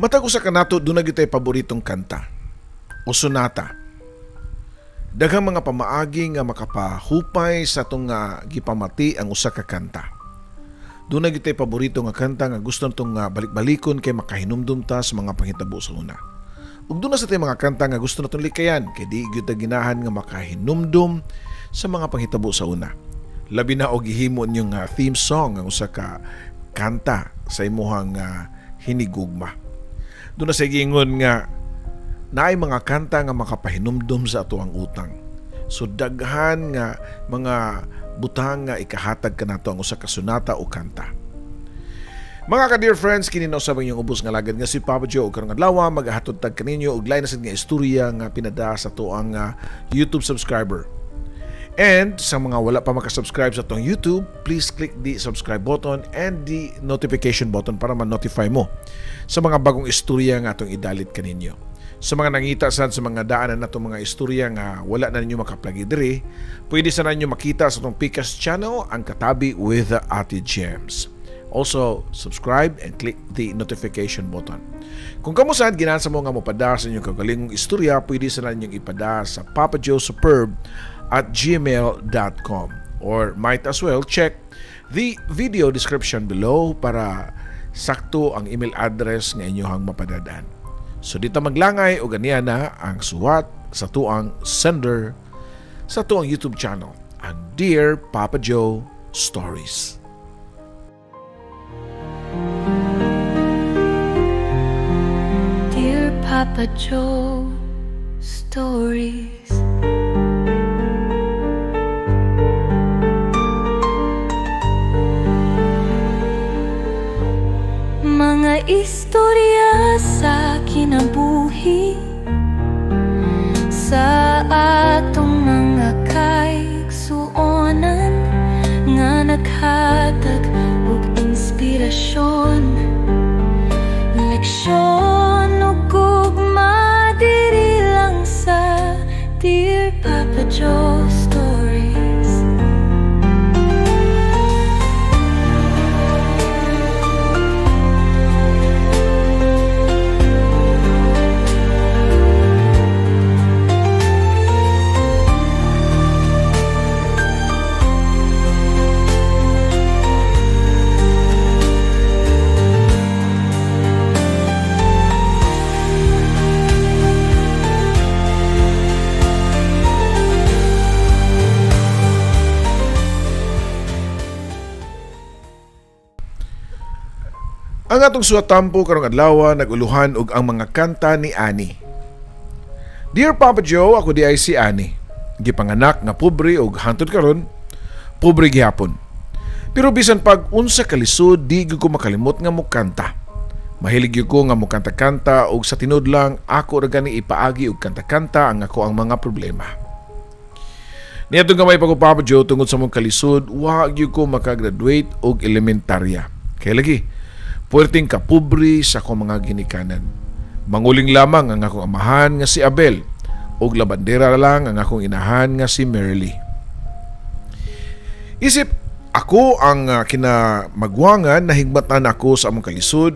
Matag usa kanato duna gyud tay paboritong kanta o sonata. Daghang mga pamaagi nga makapahupay sa atong gipamati ang usa ka kanta. Duna gyud tay paborito nga kanta nga gusto natong balik-balikon kay makahinumdum ta sa mga panghitabo sa una. Ug duna sa tay mga kanta nga gusto natong likayan kay di gyud ta ginahan nga makahinumdum sa mga panghitabo sa una. Labi na og gihimo ninyong theme song ang usa ka kanta sa imuhang hinigugma. Duna sa giingon nga naay mga kanta nga makapahinumdum sa ato ang utang. So daghan nga mga butang nga ikahatag kanato ang usa ka sonata o kanta. Mga ka-dear friends, kini na usab ang inyong ubos nga lagad nga si Papa Joe. Ug karong adlaw magahatod tag kaninyo og lain na sad nga istorya nga pinada sa ato ang YouTube subscriber. And sa mga wala pa makasubscribe sa atong YouTube, please click the subscribe button and the notification button para ma-notify mo sa mga bagong istorya nga atong idalit kaninyo. Sa mga nangita sad sa mga daanan natong mga istorya nga wala na ninyo makaplagi diri, pwede sa ninyo makita sa atong Pikas channel ang Katabi with Ate Gems. Also, subscribe and click the notification button. Kung kamo sad ginahan sa mo nga mopada sa inyong kagalingong istorya, pwede sa ninyong ipada sa papajoesuperb@gmail.com, or might as well check the video description below para sakto ang email address nga inyohang mapadadan. So dito maglangay o ganiya na ang suwat sa tuang sender sa tuang YouTube channel, ang Dear Papa Joe Stories. Dear Papa Joe Stories. Mga istorya sa kinabuhi, sa atong mga kaigsuonan nga naghatag og inspirasyon, leksyon ug gugma diri lang sa Dear Papa Joe Stories. Ang atong suwatampo karong adlaw naguluhan og ang mga kanta ni Annie. Dear Papa Joe, ako di ay si Annie. Gipanganak nga pobre og hantod karon, pobre gihapon. Pero bisan pag unsa kalisod, di gyud ko makalimot nga mokanta. Mahilig gyud ko nga mokanta-kanta og sa tinud lang ako ra gani ipaagi og kanta-kanta ang ako ang mga problema. Niadtong gamay pa ko, Papa Joe, tungod sa mong kalisod, wa gyud ko makagraduate og elementarya. Kay lagi puwerteng kapobre sa akong mga ginikanan. Manguling lamang ang akong amahan nga si Abel ug labandera lang ang akong inahan nga si Merly. Isip ako ang kinamagwangan, nahigmatan ako sa among kalisod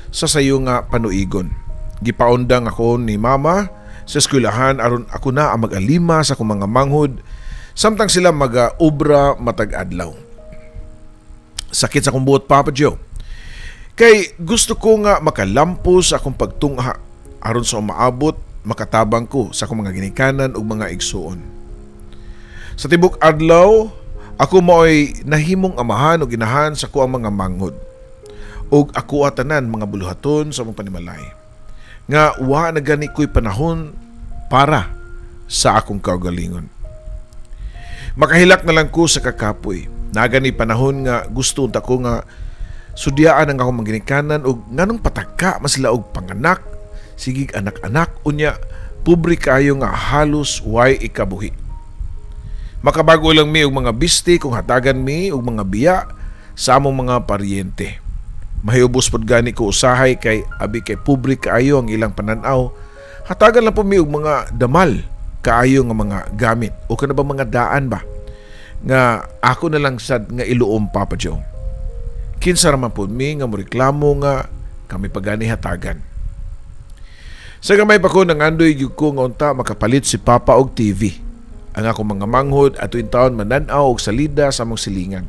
sa sayo nga panuigon. Gipaundang ako ni mama sa eskwelahan aron ako na ang mag-alima sa akong mga manghod samtang sila mag-obra matag adlaw. Sakit sa akong buot, Papa Joe. Kay gusto ko nga makalampos sa akong pagtungha aron sa umaabot makatabang ko sa akong mga ginikanan ug mga igsuon. Sa tibok adlaw, ako maoy nahimong amahan ug inahan sa kuang mga manghod ug ako atanan mga buluhaton sa among panimalay. Nga wa na gani ko'y panahon para sa akong kaugalingon. Makahilak na lang ko sa kakapoy. Nagani panahon nga gusto unta ko nga sudyaan ang akong mga og nganong pataka masila og panganak, sigig anak-anak, unya pobre kaayo nga halos way ikabuhi. Makabago lang mi og mga biste kung hatagan mi og mga biya sa among mga paryente. Mahiubos pod gani ko usahay kay abi kay pobre kaayo ang ilang panan-aw. Hatagan lang po mi og mga damal kaayo nga mga gamit o kana ba mga daan ba nga ako na lang sad nga iluom, Papa Joe. Kinsa ra man pod mi nga moreklamo nga kami pagani hatagan. Sa gamay pa ko nangandoy gyud ko nga unta makapalit si Papa og TV. Ang akong mga manghod at tuwing taon manan-aw og salida sa among silingan.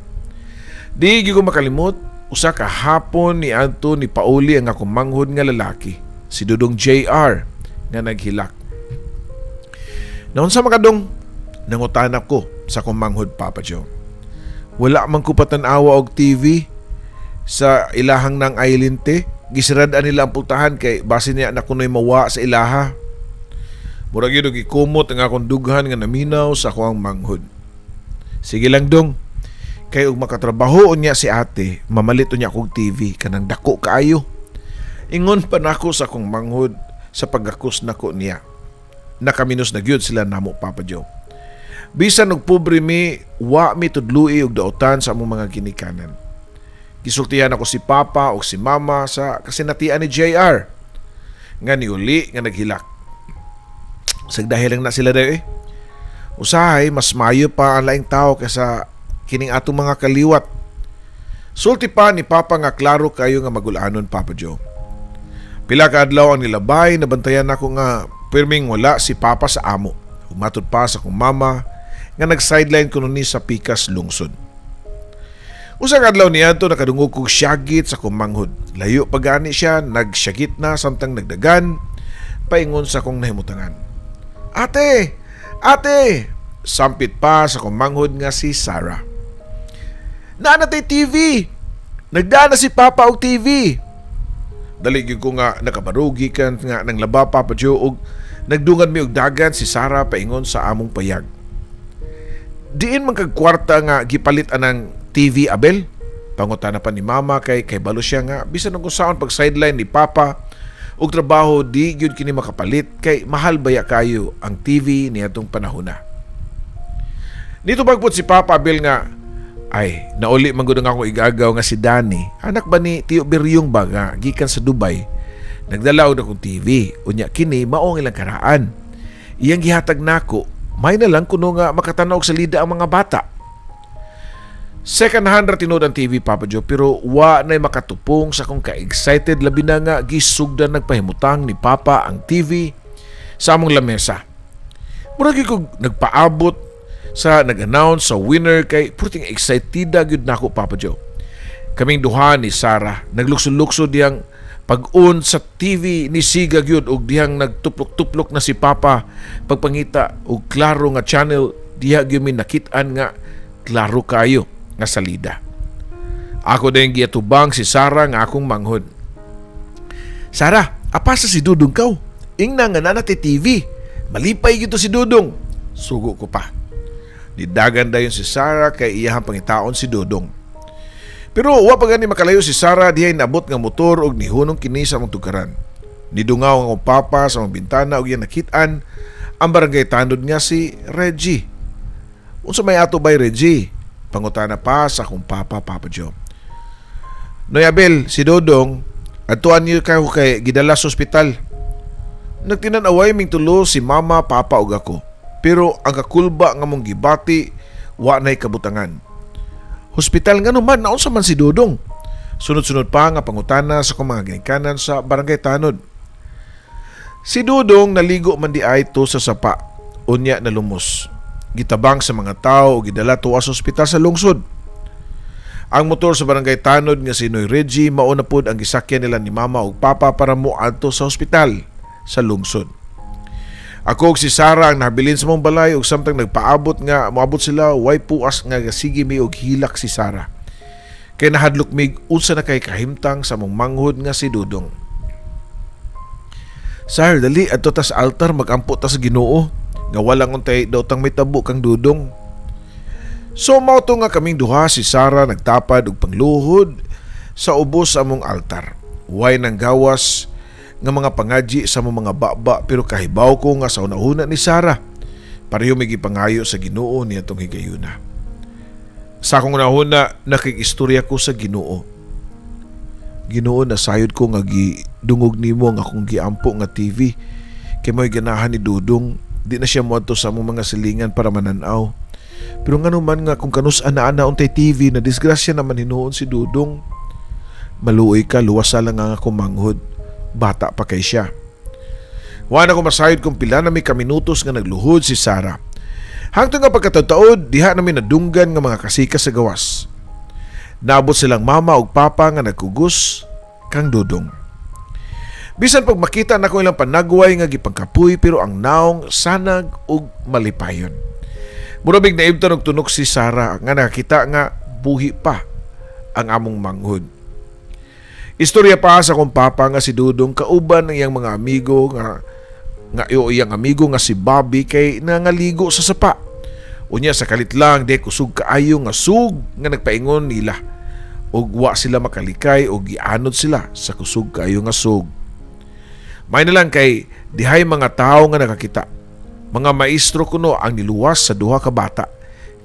Di gyud ko makalimot usa ka hapon ni adto ni pauli ang akong manghod nga lalaki, si Dudong JR, nga naghilak. Naunsa man kadong nangutana ko sa akong manghod, Papa Joe. Wala man ko patan-awa og TV sa ilahang nang island te. Gisirad-an nila ang pultahan kay base niya na kuno'y mawa sa ilaha. Murag yun og gikumot ang akong dughan nga naminaw sa akong manghod. Sige lang dong, kay og makatrabaho unya si ate, mamalit unya akong TV kanang dako kaayo. Ingon pa nako sa akong manghod sa paggakus nako niya. Nakaminos na gyud sila namo, Papa Joe. Bisan og pobre mi, wa mi tudloi og daotan sa among mga ginikanan. Gisultihan ako si Papa o si Mama sa kasinatian ni JR nga niuli nga naghilak. Sagdahil lang na sila dayo eh. Usahay, mas mayo pa ang laing tao kaysa kining atong mga kaliwat. Sulti pa ni Papa nga klaro kayo nga magulanon, Papa Joe. Pila ka adlaw ang nilabay, nabantayan ako nga pirming wala si Papa sa amo. Umatod pa sa akong mama nga nag-sideline kuno ni sa pikas lungsod. Usa ka adlaw niadto nakadungog kog syagit sa akong manghod. Layo pa gani siya, nagsyagit na samtang nagdagan, paingon sa akong nahimutangan. Ate! Ate! Sampit pa sa akong manghod nga si Sarah. Naa na tay TV! Nagdaan na si Papa og TV! Dali gyud ko nga nakabarugi kan nga nang laba, Papa Joe, og nagdungan mi og dagan si Sarah paingon sa among payag. Diin man kag kwarta nga gipalit anang TV, Abel? Pangutana pa ni Mama kay balo siya nga bisan kung saon pag sideline ni Papa og trabaho di gyud kini makapalit kay mahal baya kayo ang TV niadtong panahona. Nito bagpot si Papa Abel nga ay nauli man gud ang akong igagaw nga si Danny, anak ba ni Tio Biryong ba nga gikan sa Dubai, nagdala og akong TV unya kini mao ang ilang karaan. Iyang gihatag nako, may na lang kuno nga makatanaw og salida ang mga bata. Second hand ra tinuod ang TV, Papa Joe, pero wa na'y makatupong sa akong ka-excited labi na nga gisugdan nagpahimutang ni Papa ang TV sa among lamesa. Murag gyud kog nagpaabot sa nag-announce sa winner kay purting excited gyud nako, Papa Joe. Kaming duha ni Sarah naglukso-lukso diyang pag-on sa TV ni siga gyud og diyang nagtuplok-tuplok na si Papa pagpangita og klaro nga channel diha gyud mi nakit-an nga klaro kayo nga salida. Ako din giatubang si Sarah nga akong manghod. Sarah, apasa si Dudong kaw. Ingna nga nana ti TV. Malipay gyud to si Dudong. Sugo ko pa. Nidagan dayon si Sarah kay iyahang pangitaon si Dudong. Pero wa pa gani makalayo si Sarah dihay naabot nga motor og nihunong kini sa among tugaran. Nidungaw ang akong papa sa among bintana og iyang nakit-an ang barangay tanod nga si Reggie. Unsa may ato bay, Reggie? Pangutana pa sa akong papa, Papa Joe. Noy Abel, si Dodong, adtuan niyo kayo kay gidala sa ospital. Nagtinan-away ming tulo si mama, papa ug ako. Pero ang kakulba nga mong gibati, wa na'y kabutangan. Hospital nga naman, naunsa man si Dodong? Sunod-sunod pa nga pangutana sa akong mga ginikanan sa barangay tanod. Si Dodong naligo man di ay to sa sapa, unya na lumos. Gitabang sa mga tao o gidala tuwa sa ospital sa lungsod. Ang motor sa barangay tanod nga si Noy Reggie mauna pod ang gisakyan nila ni mama ug papa para moadto sa ospital sa lungsod. Ako ug si Sarah ang nabilin sa mong balay ug samtang nagpaabot nga moabot sila way puas nga sige mi og hilak si Sarah. Kay nahadlok mig unsa na kay kahimtang sa mong manghod nga si Dudong. Sar, dali adto ta sa altar magampo ta sa Ginoo nga walang untay daw tang may tabo kang Dudong. So mao to nga kaming duha si Sarah nagtapad og pangluhod sa ubos sa among altar. Way nang gawas nga mga pangadyi sa among mga baba pero kahibaw ko nga sa una-una ni Sarah pareho may gipangayo sa Ginoo niadtong higayuna. Sa akong una-una nakig-istorya ko sa Ginoo. Ginoo, nasayod ko nga gidungog nimo ang akong giampo nga TV kay mo'y ganahan ni Dudong. Di na siya moadto sa among mga silingan para mananaw. Pero ngano man nga kung kanus ana-ana untay TV na disgrasya naman hinuon si Dudong. Maluoy ka, luwasa lang ang akong manghod. Bata pa kay siya. Wa na ko masayod kung pila na mi ka minutos nga nagluhod si Sarah. Hangtod nga pagkataod-taod, diha na mi nadunggan nga mga kasika sa gawas. Naabot silang mama ug papa nga nagkugos kang Dudong. Bisan pag makita nako ilang panagway nga gipangkapoy, pero ang naong sanag ug malipayon. Murabig naibtan og tunok si Sarah nga nakita nga buhi pa ang among manghod. Istorya pa sa akong papa nga si Dudong kauban ng iyang mga amigo nga nga iyo iyang amigo nga si Bobby kay nangaligo sa sapa. Unya sa kalit lang di kusog kaayo nga sug nga nagpaingon nila ug wa sila makalikay ug gianod sila sa kusog kaayo nga sug. May na lang kay dihay mga tawo nga nakakita. Mga maestro kuno ang niluwas sa duha ka bata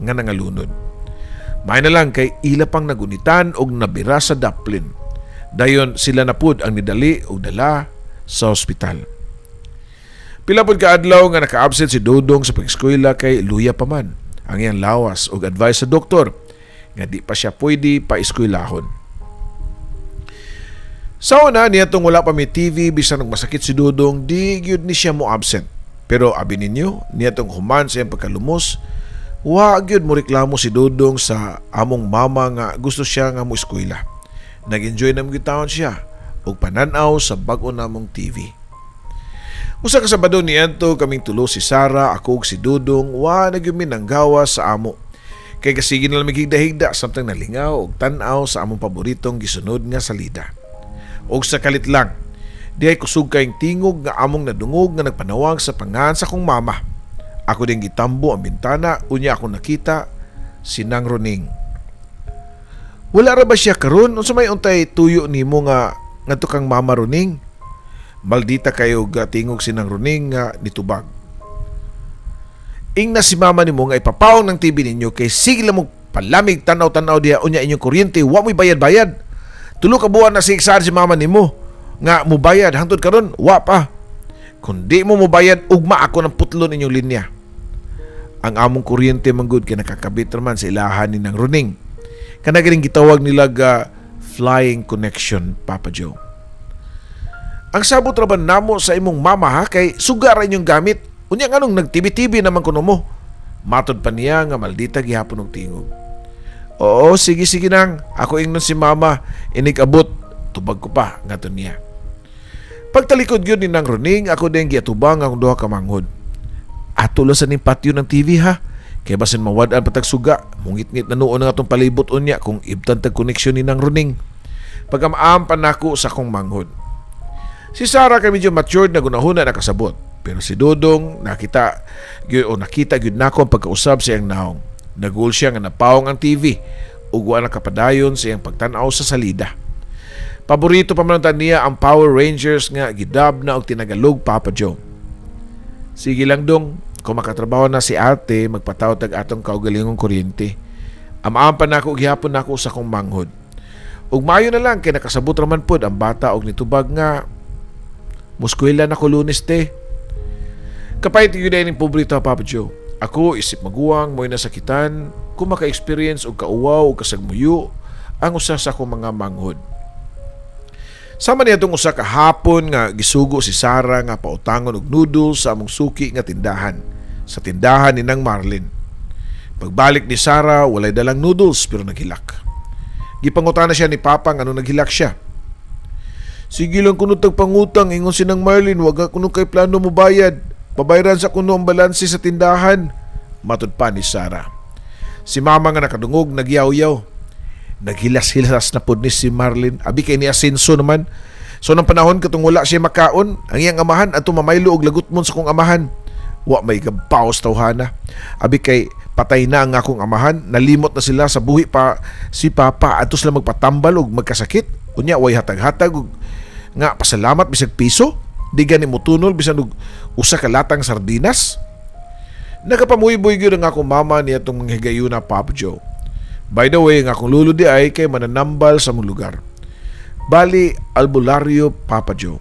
nga nangalunod. May na lang kay ila pang nagunitan og nabira sa daplin. Dayon sila na pud ang nidali og dala sa ospital. Pila pud ka adlaw nga naka-absent si Dudong sa pag-eskwela kay luya pa man ang iyang lawas og advice sa doktor nga di pa siya pwede pa-eskwelahon. Sa una niya tong wala pa may TV, bisan og masakit si Dudong, di gyud ni siya mo absent. Pero abi ninyo, niya tong human sa iyang pagkalumos, wa gyud mo reklamo si Dudong sa among mama nga gusto siya nga mo eskwela. Nag-enjoy na gyud taon siya og panan-aw sa bag-o namong TV. Usa ka Sabado niadto kaming tulo si Sarah, ako ug si Dudong, wa na gyud mi nanggawa sa amo. Kay kasige na lang higda-higda samtang nalingaw og tan-aw sa among paboritong gisunod nga salida. Og sa kalit lang, dihay kusog kayong tingog nga among nadungog nga nagpanawag sa pangan sa kong mama. Ako din gitambo ang bintana, unya akong nakita si Nang Roning. Wala ra ba siya karon? Unsa may untay tuyo nimo nga ngadto kang Mama Roning? Maldita kayo ga tingog si Nang Roning nga nitubag. Ingna si mama nimo nga ipapaong ng TV ninyo kay sige lang mo palamig tanaw-tanaw diha, unya inyong kuryente wa mo'y bayad-bayad. Tulo ka buwan na si si mama nimo nga mubayad hangtod karon wa pa. Kung di mo mubayad, ugma ako ng putlon inyong linya. Ang among kuryente manggod kay nakakabit raman sa ilahan ni Nang Roning. Kana ganing gitawag nila ga flying connection, Papa Joe. Ang sabot ra ba namo sa imong mama ha kay suga ra inyong gamit. Unya nganong nag-TV-TV naman kuno mo. Matod pa niya nga maldita gihapon og tingog. Oo, sige sige nang. Ako ingnon si mama inig abot. Tubag ko pa ngadto niya. Pagtalikod gyud ni Nang Roning, ako din giatubang ang duha ka manghod. Ato lang sa ning patio ng TV ha. Kay basin mawad-an patag suga, mungit-ngit na noon ang atong palibot unya kung ibtan tag koneksyon ni Nang Roning. Pagamaam pa nako sa akong manghod. Si Sarah kay medyo matured na gunahuna nakasabot. Pero si Dudong nakita gyud o nakita gyud nako ang pagkausab sa iyang naong. Nagul siya nga napaong ang TV ug wa nakapadayon sa iyang pagtan-aw sa salida. Paborito pa man niya ang Power Rangers nga gidab na og tinagalog, Papa Joe. Sige lang dong, kung makatrabaho na si ate, magpatawag tag atong kaugalingong kuryente. Amaam pa nako gihapon nako sa akong manghod. Ug maayo na lang kay nakasabot raman pod ang bata og nitubag nga muskwela na ko Lunes te. Kapayt gyud ning pobrito, Papa Joe. Ako isip maguwang mo'y nasakitan kung maka-experience og kauwaw og kasagmuyo ang usa sa akong mga manghod. Sama niya itong usa ka hapon nga gisugo si Sarah nga pautangon og noodles sa among suki nga tindahan, sa tindahan ni Nang Marlin. Pagbalik ni Sarah, walay dalang noodles pero naghilak. Gipangutana siya ni Papa nga ano naghilak siya. Sige lang kuno tag pangutang, ingon si Nang Marlin, wag kuno kay plano mo bayad. Pabayran sa kuno ang balanse sa tindahan. Matod pa ni Sarah. Si Mama nga nakadungog, nagyaw-yaw. Naghilas-hilas na pod ni si Marlin. Abi kay ni asenso naman. So nang panahon katong wala siya makaon, ang iyang amahan at mamaylo og lagutmon sa kong amahan. Wa may gabaos tawhana. Abi kay patay na ang akong amahan, nalimot na sila sa buhi pa si Papa ato sila magpatambal og magkasakit. Unya way hatag-hatag og nga pasalamat bisag piso, di gani motunol bisan og usa ka latang sardinas. Nakapamuy-buy gyud ang akong mama niya itong mga higayuna, Papa Joe. By the way, ang akong lulo di ay kay mananambal sa mong lugar. Bali, albularyo, Papa Joe.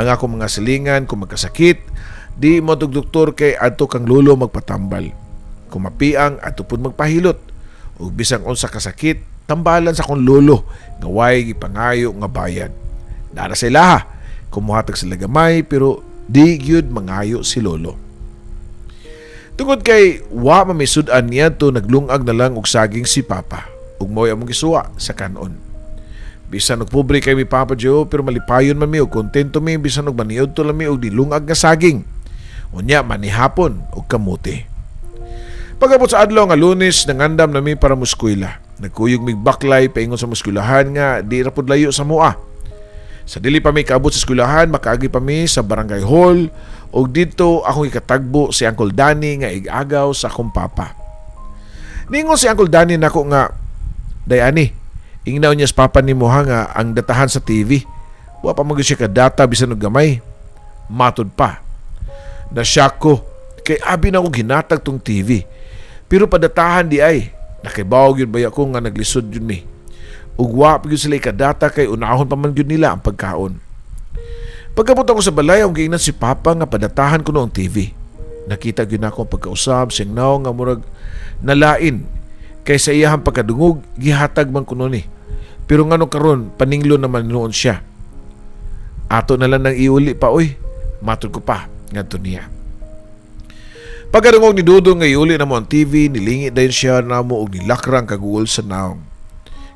Ang akong mga silingan kung magkasakit, di mo doktor kay adto kang lulo magpatambal. Kung mapiang, adto pud magpahilot. Ug bisang unsa kasakit, tambalan sa akong lulo nga way gipangayo nga bayad. Dara sa ilaha, kumuhatag sila gamay pero Di gyud mangayo si lolo. Tungod kay wa mamisud-an niya to, naglungag na lang og saging si Papa ug mo'y among gisuwa sa kanon. Bisan og pobre kay mi, Papa Joe, pero malipayon man mi og kontento mi bisan og maniud to lang mi og nilungag nga saging. Unya manihapon og kamote. Pag-abot sa adlaw nga Lunes, nangandam na mi para muskwela. Nagkuyog mig baklay paingon sa muskwelahan nga di ra pud layo sa mua. Sa dili pa mi kaabot sa eskwelahan, makaagi pa mi sa barangay hall ug didto akong ikatagbo si Uncle Danny nga igagaw sa akong papa. Ningon si Uncle Danny nako nga, "Day ani, ingnaw niya sa papa nimo ha nga ang datahan sa TV. Wa pa man gyud siya kadata bisan og gamay." Matod pa. Na-shock ko kay abi na ko ginatag tong TV. Pero padatahan di ay, nakibaw gyud baya ko nga naglisod yun mi. Ug wa pa gyud sila ikadata kay unahon pa man gyud nila ang pagkaon. Pagkabot ako sa balay, akong giingnan si Papa nga padatahan ko ang TV. Nakita gyud nako ang pagkausab siyang naong nga murag nalain kay sa iyahang pagkadungog gihatag man kuno ni. Pero ngano karon paninglo naman noon siya. "Ato na lang nang iuli pa oy." Matod ko pa ngadto niya. Pagkadungog ni Dudong nga iuli na mo ang TV, nilingi dayon siya namo og nilakrang kaguol sa naong.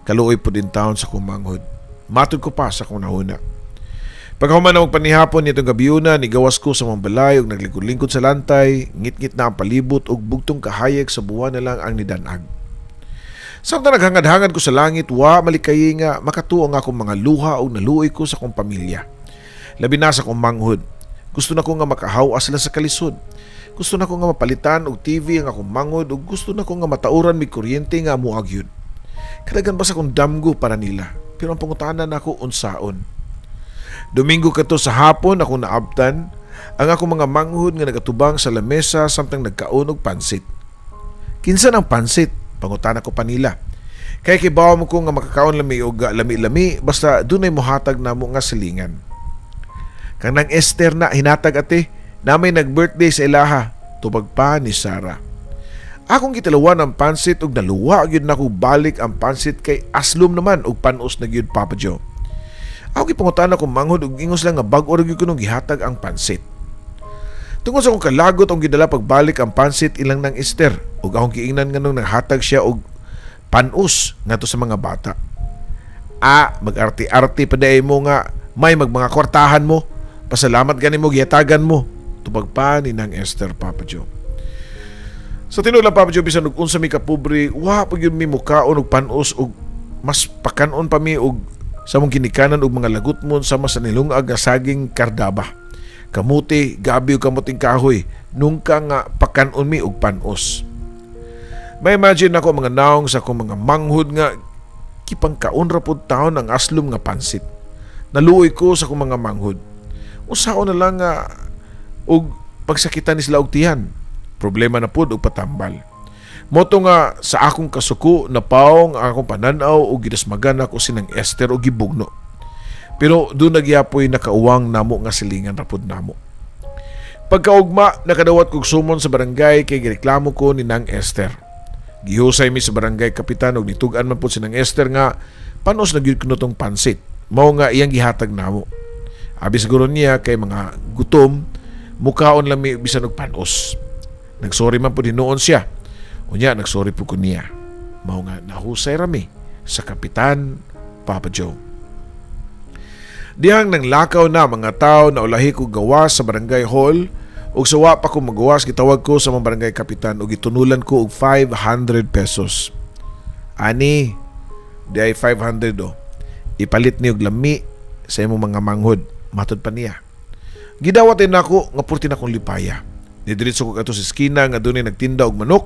"Kaluoy po din taon sa kumanghod." Matod ko pa sa akong nahuna. Pagkahuman na panihapon nitong gabiyuna, nigawas ko sa mga balay ug naglingkod-lingkod sa lantay, ngit-ngit na ang palibot ug bugtong kahayag sa buwan na lang ang nidanag. Samtang naghangad-hangad ko sa langit, wa malikayi nga makatuo ang akong mga luha ug naluoy ko sa akong pamilya. Labi na sa akong manghod. Gusto na ko nga makahawa sila sa kalisod. Gusto na ko nga mapalitan og TV ang akong manghod ug gusto na ko nga matauran mig kuryente nga muag yun. Kadagan ba sa akong damgo para nila, pero ang pangutana nako, unsaon. Domingo kato sa hapon akong naabtan ang akong mga manghod nga nagatubang sa lamesa samtang nagkaon og pansit. "Kinsa nang pansit?" pangutana ko pa nila. Kay kibaw mo ko nga makakaon lami og lami-lami basta dunay mohatag namo nga silingan. "Kang nang Esther na hinatag ate, na may nag-birthday sa ilaha," tubag pa ni Sarah. Akong gitalawan ang pansit ug naluwa gyud nako balik ang pansit kay aslom naman og panos na gyud, Papa Joe. Ako gipangutana kong manghod ug ingos lang nga bag-o ra gyud kunong gihatag ang pansit. Tungod sa akong kalagot, ang gidala pagbalik ang pansit ilang nang Esther ug akong giingnan nganong naghatag siya og panos ngadto sa mga bata. "Ah, mag-arte-arte pa diay mo nga may magmanga kwartahan mo. Pasalamat gani mo gihatagan mo." Tubag pa ni nang Esther, Papa Joe. Sa tinuod lang, Papa Joe, bisan og unsa mi kapobre, wa pa gyud mi mukaon og panos og mas pakanon pa mi og sa mong ginikanan og mga lagutmon sama sa nilungag nga saging kardaba. Kamuti, gabi ug kamuting kahoy, nungka nga pakanon mi og panos. May imagine ako mga naong sa akong mga manghod nga gipangkaon ra pud taon ang aslom nga pansit. Naluoy ko sa akong mga manghod. Usaon na lang nga og pagsakitan ni sila og tiyan. Problema na pud og patambal. Moto nga sa akong kasuko napaong ang akong pananaw ug gidasmagan ako sinang Esther og gibugno. Pero doon nagyapoy nakauwang namo nga silingan rapod namo. Pagkaugma, nakadawat kog sumon sa barangay kay gireklamo ko ni Nang Esther. Gihusay mi sa barangay kapitan og nitug-an man pud si Nang Esther nga panos na gyud kuno tong pansit. Mao nga iyang gihatag namo. Abi siguro niya kay mga gutom, mukaon lang mi bisan og panos. Nagsorry man pud hinuon siya. Unya nagsorry pud ko niya. Mao nga nahusay rami sa kapitan, Papa Joe. Dihang nang lakaw na mga tao, na ulahi ko gawas sa barangay hall ug sa wa pa ko magawas, gitawag ko sa mga barangay kapitan ug gitunulan ko og 500 pesos. "Ani, di ay 500 do. Ipalit ni og lami sa imong mga manghod," matod pa niya. Gidawat din nako nga purti na kong lipaya. Nidiretso ko kato sa eskina nga dunay nagtinda og manok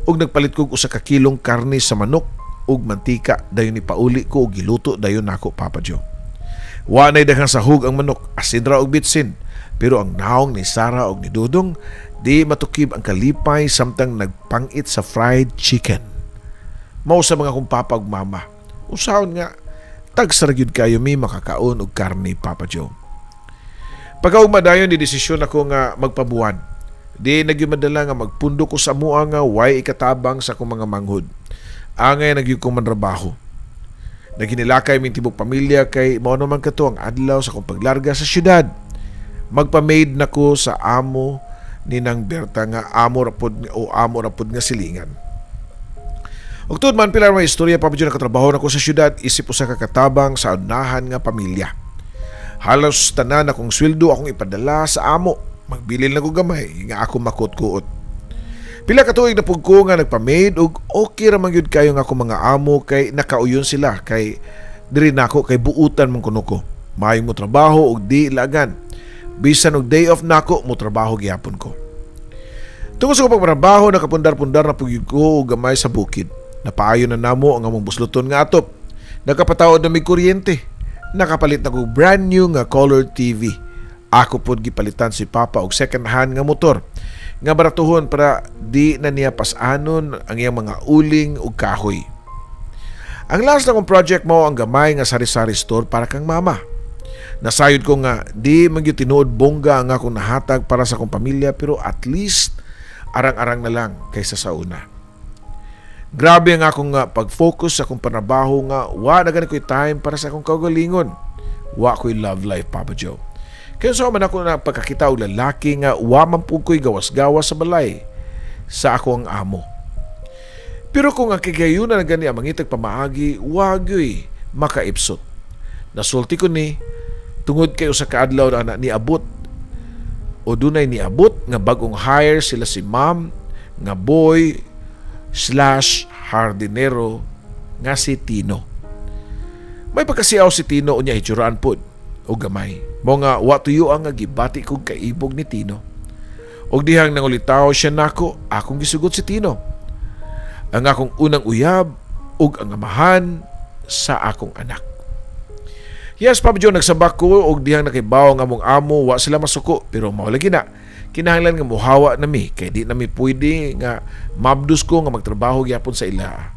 ug nagpalit kog usa ka kilong karne sa manok ug mantika, dayon ipauli ko ug giluto dayon nako, Papa Joe. Wa nay daghang sahog ang manok, asin ra og bitsin. Pero ang naong ni Sarah og ni Dudong, di matukib ang kalipay samtang nagpangit sa fried chicken. Mao sa mga kong papa ug mama. Usahon nga tagsa ra gyud kayo mi makakaon og karne, Papa Joe. Pagkaugma dayon, ni desisyon ako nga magpabuwan. Di nagyud madala nga magpundo ko sa mua nga way ikatabang sa akong mga manghod. Angay nagyud kong manrabaho. Naghinilakay ming tibok pamilya kay mao naman kato ang adlaw sa akong paglarga sa syudad. Magpa-maid na ko sa amo ni Nang Berta nga amo ra pod o amo ra pod nga silingan. Ug tuod man pila may istorya, Papa Joe, nakatrabaho na ko sa syudad isip usa ka katabang sa unahan nga pamilya. Halos tanan akong sweldo akong ipadala sa amo. Magbilin na ko gamay nga ako makut-kuot. Pila ka tuig na pud ko nga nagpa-maid ug okay ra man gyud kayo nga akong mga amo kay nakauyon sila kay diri nako kay buutan man kuno ko. Maayo mo trabaho ug di lagan. Bisan og day off nako mo trabaho gihapon ko. Tungod sa akong pagtrabaho, nakapundar-pundar na pud ko og gamay sa bukid. Napaayo na namo ang among busloton nga atop. Nakapataod na mig kuryente. Nakapalit na kog brand new nga color TV. Ako pod gipalitan si Papa og second hand nga motor nga baratuhon para di na niya pas-anon ang iyang mga uling ug kahoy. Ang last na kong project mao ang gamay nga sari-sari store para kang mama. Nasayod ko nga di man gyud tinuod bongga ang akong nahatag para sa akong pamilya, pero at least arang-arang na lang kaysa sa una. Grabe ang akong pag-focus sa akong panrabaho nga wa na gani ko'y time para sa akong kaugalingon. Wa ko'y love life, Papa Joe. Kaya sa man ako na pagkakita og lalaki nga wa man pud ko'y gawas-gawas sa balay sa ako ang amo. Pero kung ang kigayunan na gani ang mangitag pamaagi, wa gyuy makaipsot. Nasulti ko ni tungod kay usa ka adlaw na niabot o dunay niabot nga bagong hire sila si ma'am nga boy/hardinero nga si Tino. May pagkasiaw si Tino, unya hitsuraan pod o gamay. Mo nga wa tuyo ang nga gibati kog kaibog ni Tino. Og dihang nangulitaw siya nako, akong gisugot si Tino. Ang akong unang uyab ug ang amahan sa akong anak. Yes, Papa Joe, nagsabak ko og dihang nakibaw ang among amo, wa sila masuko, pero mao lagi na. Kinahanglan nga muhawa nami kay di nami pwede nga mabdus ko nga magtrabaho gyapon sa ila.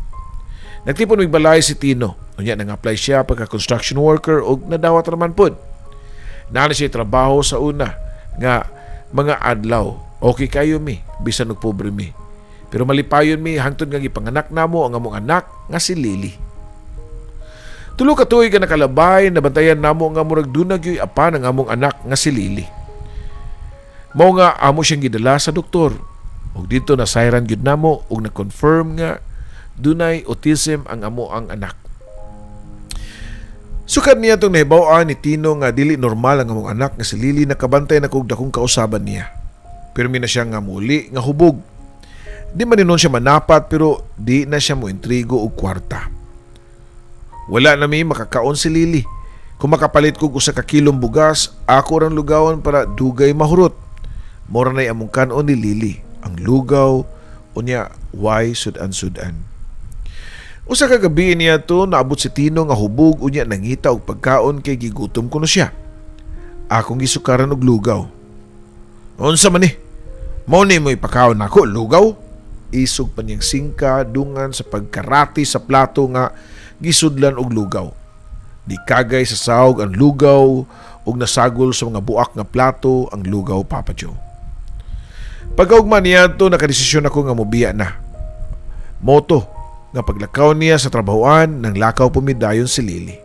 Nagtipon mig balay si Tino. Unya nang-apply siya pagka construction worker ug nadawat raman pud. Naa na siya trabaho sa una nga mga adlaw. Okay kayo mi bisan og pobre mi. Pero malipayon mi hangtod nga gipanganak namo ang among anak nga si Lily. 3 ka tuig nga nakalabay, nabantayan namo nga murag dunag yoy apan ang among anak nga si Lily. Mao nga amo siyang gidala sa doktor. Ug didto nasayran gyud namo ug na-confirm nga dunay autism ang amo ang anak. Sukad niya itong nahibaw-an ni Tino nga dili normal ang among anak nga si Lily, nakabantay na kog dakong kausaban niya. Pirmi na siya nga muli nga hubog. Di man ninon siya manapat pero di na siya mointrigo og kwarta. Wala na mi makakaon si Lily. Kung makapalit kog usa ka kilong bugas, ako rang lugawan para dugay mahurot. Mora na'y among kanon ni Lily, ang lugaw, unya way sudan-sudan. Usa ka gabi niya to naabot si Tino nga hubog, unya nangita og pagkaon kay gigutom kuno siya. Akong gisukaran og lugaw. Unsa man ni? Mao ni mo ipakaon nako lugaw? Isog pa niyang singka dungan sa pagkarati sa plato nga gisudlan og lugaw. Di kagay sa sahog ang lugaw ug nasagol sa mga buak nga plato ang lugaw, Papa Joe. Pagkaugma niya to, nakadesisyon ako nga mobiya na. Moto nga paglakaw niya sa trabahoan, nang lakaw pumidayon si Lily.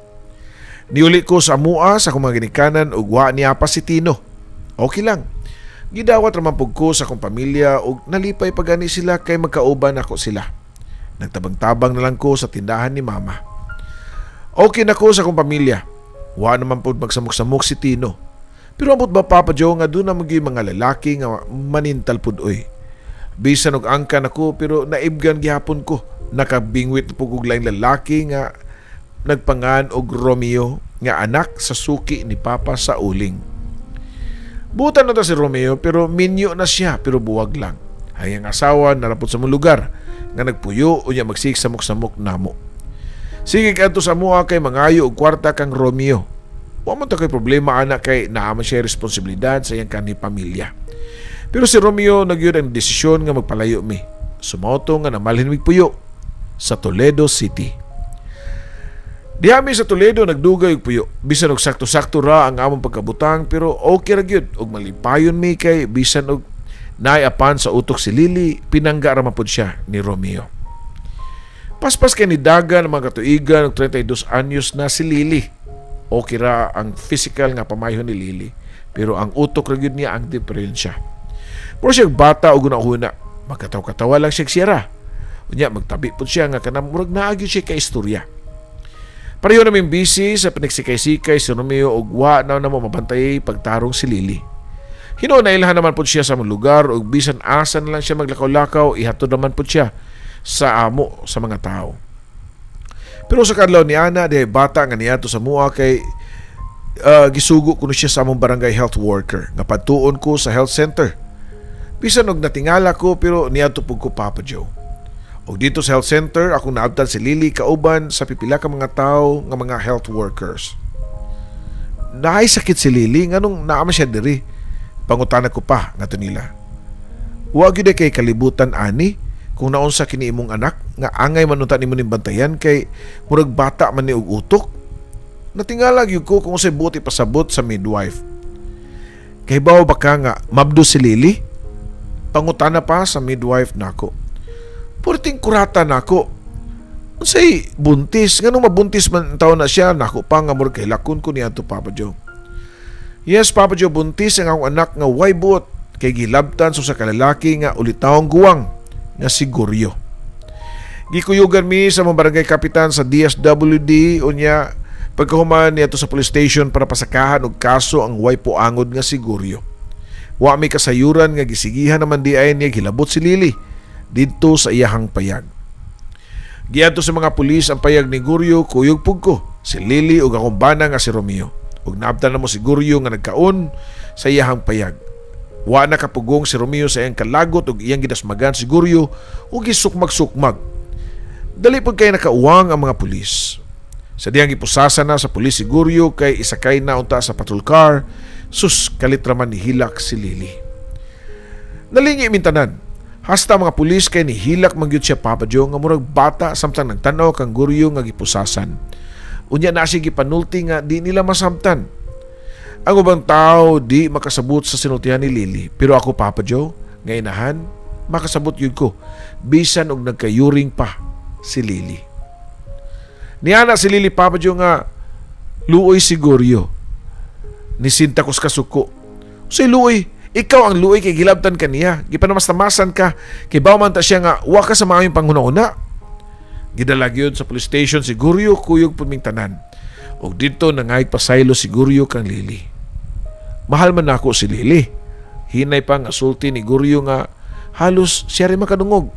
Niuli ko sa amua sa akong mga ginikanan ug wa niya pa si Tino. Okay lang. Gidawat raman pug ko sa akong pamilya ug nalipay pagani sila kay magkauban ako sila. Nagtabang-tabang na lang ko sa tindahan ni Mama. Okay na ko sa akong pamilya. Wa naman pud magsamok-samok si Tino. Pero ambot ba, Papa Joe, nga doon na maging mga lalaki nga manintal pud oy. Bisan og angkan ako pero naibgan gihapon ko. Nakabingwit po og laing lalaki nga nagpangan og Romeo nga anak sa suki ni Papa sa uling. Butan na ta si Romeo pero minyo na siya pero buwag lang. Ay ang asawa narapot sa mong lugar nga nagpuyo unya magsigsamok-samok namo. Sige kadto sa amoa kay mangayo og kwarta kang Romeo. Wa man ta kay problema ana kay naa man siya responsibilidad sa iyang kanhi pamilya. Pero si Romeo nagyud ang desisyon nga magpalayo mi. Sumauto nga namalhin mig puyo sa Toledo City. Diha mi sa Toledo nagdugay og puyo. Bisan og sakto-sakto ra ang among pagkabutang pero okay ra gyud og malipayon mi kay bisan og naay apan sa utok si Lily, pinangga ra man pud siya ni Romeo. Paspas kay ni dagan ang mga katuigan og 32 anyos na si Lily. Okay ra ang physical nga pamayo ni Lily Pero ang utok ra gyud niya ang diferensya. Mura siya bata og una-una, magkataw-katawa lang siya siyara. Unya magtabi pud siya nga kanang murag naa gyud siya ka istorya. Pareho namin busy sa panagsikay-sikay si Romeo og wa na namo mabantay pagtarong si Lily. Hinuon nailhan naman pud siya sa among lugar og bisan asa na lang siya maglakaw-lakaw, ihatod naman pud siya sa amo sa mga tao. Pero sa kadlaw ni ana dihay bata nga niadto sa mua kay gisugo kuno siya sa among barangay health worker nga padtuon ko sa health center. Bisan og natingala ko pero niadto pud ko, Papa Joe. Og dito sa health center akong naabtan si Lily kauban sa pipila ka mga tawo nga mga health workers. "Naay sakit si Lily, nganong naa man siya diri?" Pangutana ko pa ngadto nila. "Wa gyud kay kalibutan ani kung naunsa kini imong anak nga angay man unta nimo ning bantayan kay murag bata man ni og utok." Natingala gyud ko kung unsay buot ipasabot sa midwife. "Kahibaw ba ka nga mabdo si Lily?" Pangutana pa sa midwife nako. "Purting kurata nako. Unsay buntis? Nganong mabuntis man taon na siya?" Nako pa nga murag kahilakon ko niadto, Papa Joe. Yes, Papa Joe, buntis ang akong anak nga way buot kay gilabtan sa kalalaki nga ulitawong guwang nga si Guryo. Gikuyugan mi sa mga barangay kapitan sa DSWD, unya pagkahuman niadto sa police station para pasakahan og kaso ang way puangod nga si Guryo. Wa mi kasayuran nga gisigihan naman di ay niya gilabot si Lily didto sa iyahang payag. Giadto sa mga pulis ang payag ni Guryo, kuyog pug ko, si Lily ug akong bana nga si Romeo. Ug naabtan namo si Guryo nga nagkaon sa iyahang payag. Wa na kapugong si Romeo sa iyang kalagot ug iyang gidasmagan si Guryo ug gisukmag-sukmag. Dali pud kay nakauwang ang mga pulis. Sa diyang gipusasa na sa pulis si Guryo kay isakay na unta sa patrol car, sus kalit raman nihilak si Lily. Nalingi mintanan. Hasta mga pulis kay nihilak man gyud siya, Papa Joe, nga murag bata samtang nagtan-aw kang Guryo nga gipusasan. Unya na siya gipanulti nga di nila masamtan. Ang ubang tao di makasabot sa sinultihan ni Lily, pero ako, Papa Joe, nga inahan, makasabot gyud ko bisan og nagkayuring pa si Lily. Niana si Lily, Papa Joe, nga luoy si Guryo. Nisinta ko sa kasuko. "Say luoy? Ikaw ang luoy kay gilabtan ka niya. Gipanamastamasan ka. Kay man ta siya nga wa ka sa maayong panghuna-una." Gidala gyud sa police station si Guryo, kuyog pud ming tanan. Og didto nangayog pasaylo si Guryo kang Lily. "Mahal man nako si Lily." Hinay pa nga sulti ni Guryo nga halos siya rin makadungog.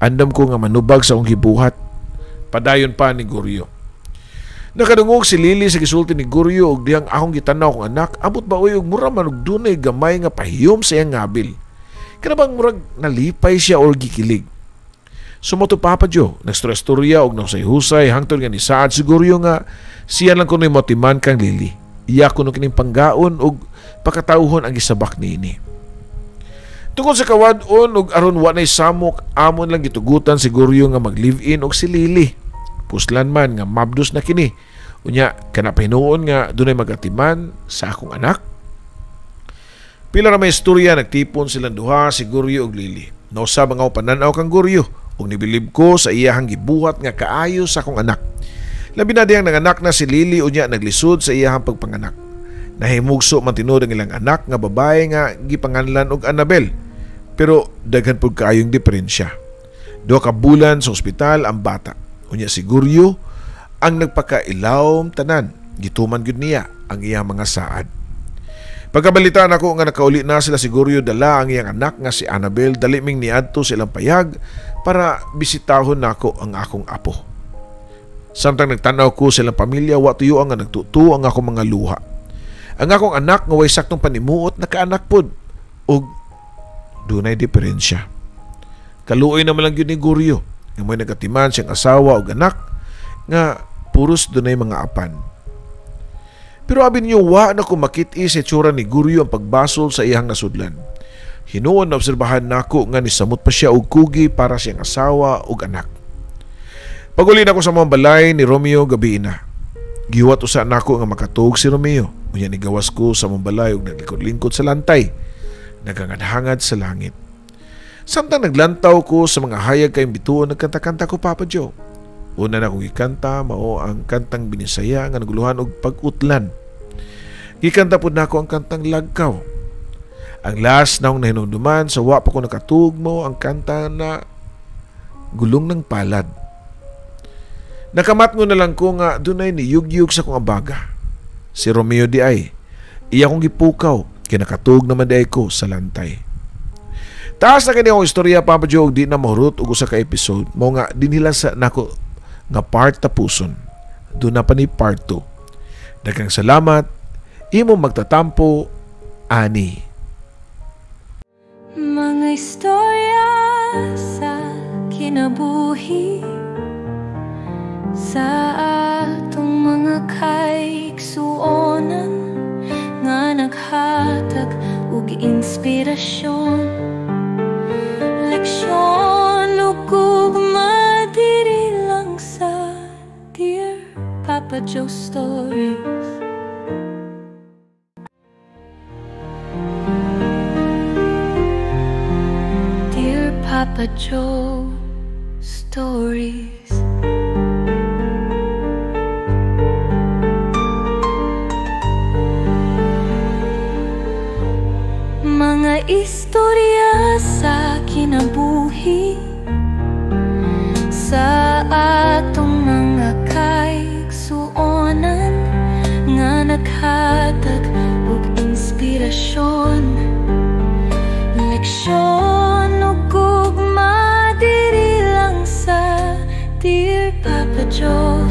"Andam ko nga manubag sa akong gibuhat." Padayon pa ni Guryo. Nakadungog si Lily sa gisulti ni Guryo og dihang akong gitanaw akong anak, abot ba oy og mura man og dunay gamay nga pahiyom sa iyang ngabil. Kana bang murag nalipay siya or gikilig. Sumoto, Papa Joe, nagstorya og nahusay-husay hangtod nga nisaad si Guryo nga siya lang kuno'y motiman kang Lily. Iya kuno kining panggaon og pakatawhon ang gisabak niini. Tungod sa kawad-on og aron wa nay samok, amon lang gitugutan si Guryo nga mag-live-in og si Lily. Puslan man nga mabdos na kini. Unya kana pahinuon nga dunay magatiman sa akong anak. Pila ra may istorya nagtipon silang duha, si Guryo ug Lily. Nausab ang akong pananaw kang Guryo ug nibilib ko sa iyahang gibuhat nga kaayo sa akong anak. Labi na diyang nanganak na si Lily unya naglisod sa iyahang pagpanganak. Nahimugso man tinuod ang ilang anak nga babae nga gipanganlan og Annabel. Pero daghan pud kaayong diferensya. 2 ka bulan sa ospital ang bata. Unya si Guryo ang nagpakailawom tanan. Gituman gyud niya ang iyang mga saad. Pagkabalitaan ako nga nakauli na sila si Guryo dala ang iyang anak nga si Annabel, dali ming niadto sa ilang payag para bisitahon nako ang akong apo. Samtang nagtanaw ko sa ilang pamilya, wa tuyo ang nga nagtuto ang akong mga luha. Ang akong anak nga way saktong panimuot nakaanak pod og dunay diferensya. Kaluoy naman lang gyud ni Guryo nga may nagatiman siyang asawa og anak nga puros dunay mga apan. Pero abi ninyo, wa na ko makit-i sa itsura ni Guryo ang pagbasol sa iyang nasudlan. Hinuon na obserbahan nako nga nisamot pa siya og kugi para siyang asawa ug anak. Paguli nako sa mga balay ni Romeo, gabi na. Gihuwat usa nako nga makatuog si Romeo. Unya nigawas ko sa mga balay ug naglikod-lingkod sa lantay. Naghangad-hangad sa langit. Samtang naglantaw ko sa mga hayag kay bituon, nagkanta-kanta ko, Papa Joe. Una na akong gikanta mao ang kantang Binisaya nga naguluhan og pag-utlan. Gikanta pud nako ang kantang "Lagkaw". Ang last na akong nahinumduman sa wa pa ko nakatugmo ang kanta na "Gulong ng Palad". Nakamatngon na lang ko nga dunay niyugyug sa akong abaga. Si Romeo diay. Iya kong gipukaw, kinakatug naman diay ko sa lantay. Taas na kini akong istorya, Papa Joe, og di na mahurot og usa ka episode. Mao nga dinhi sa nako nga part tapuson. Duna pa ni part 2. Daghang salamat. Imo magtatampo, ani. Mga istorya sa kinabuhi, sa atong mga kaigsuonan nga naghatag og inspirasyon, leksyon ug gugma diri lang sa Dear Papa Joe Stories. Dear Papa Joe Stories. Mga istorya sa kinabuhi, sa atong mga kaigsuonan nga naghatag og inspirasyon, leksyon ug gugma diri lang sa Dear Papa Joe.